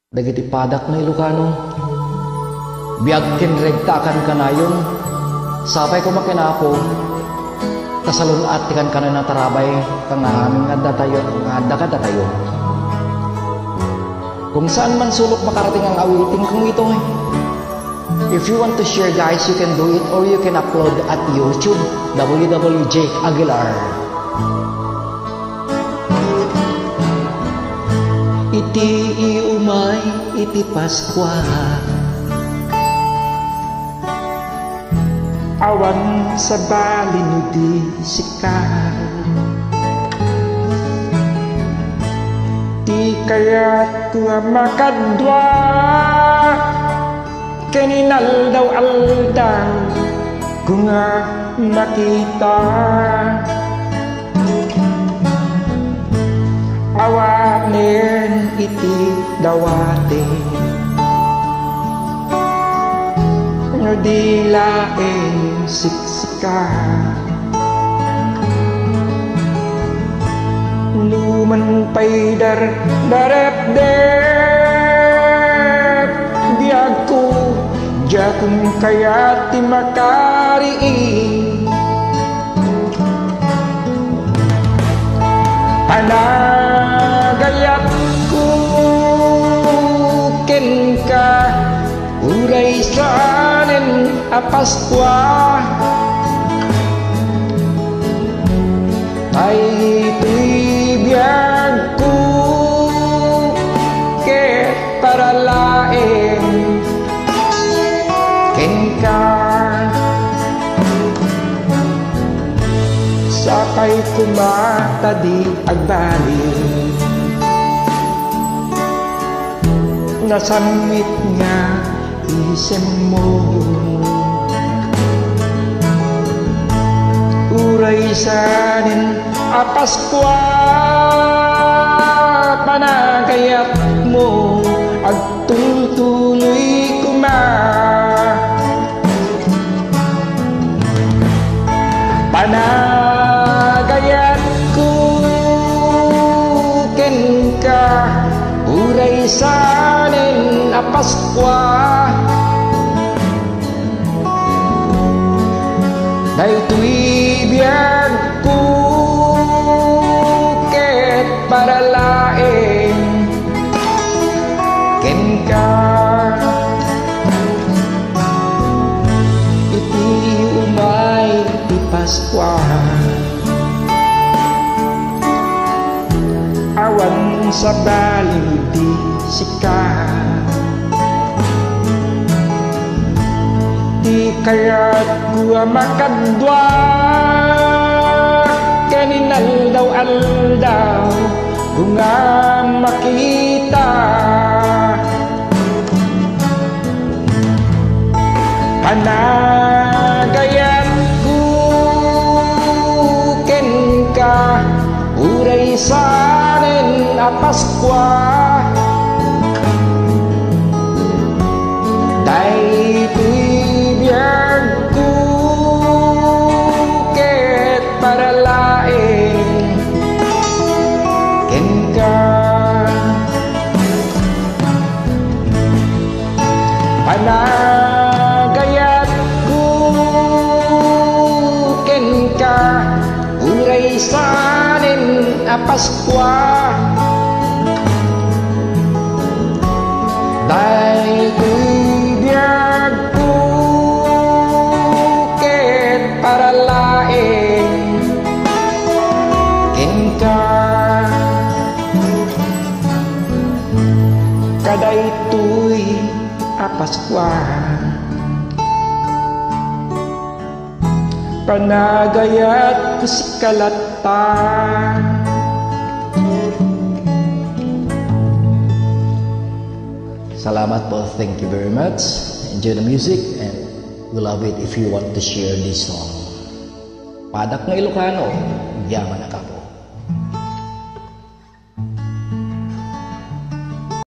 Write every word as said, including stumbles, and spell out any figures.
Dagiti padak nga Ilocano, biag ken regta a kankanayon, sapay koma ken Apo, ta salun-at ti kankanayon a tarabay, kangaamin nga addatayo, nga adda kadatayo. Kung saan man sulok makarating ang awiting kung itoy. If you want to share, guys, you can do it or you can upload at YouTube, W W Jake Aguilar. Iti umay iti Paskua, awan sabali no di sika. Ti kayatko a makadua ken inaldaw-aldaw ko nga makita. Awanen iti dawati no di laeng siksika. Numan pay dar-, darepdep biagko, diakon kayat ti makarii. Panagayatko kenka, uray saanen a Paskua, daytoy biagko ket para laeng kenka. Sapay koma ta di agbali nasammit nga isemmo. Uray saanen a Paskua, panagayatmo agtultuloy koma. Panagayatko kenka, uray saanen a Paskua, daytoy biagko ket para laeng kenka. Iti umay ti Paskua, awan sabali no di sika. Ti kayatko a makadua ken inaldaw-aldaw ko nga makita. Panagayatko kenka, uray saanen a Paskua, daytoy biagko ket para laeng kenka. Panagayatko kenka, uray saanen a Paskua, daytoy biagko ket para laeng kenka. Kadaytoy a Paskua, panagayatko sika latta. Salamat po. Thank you very much. Enjoy the music and we love it if you want to share this song. Padak nga Ilocano, yaman a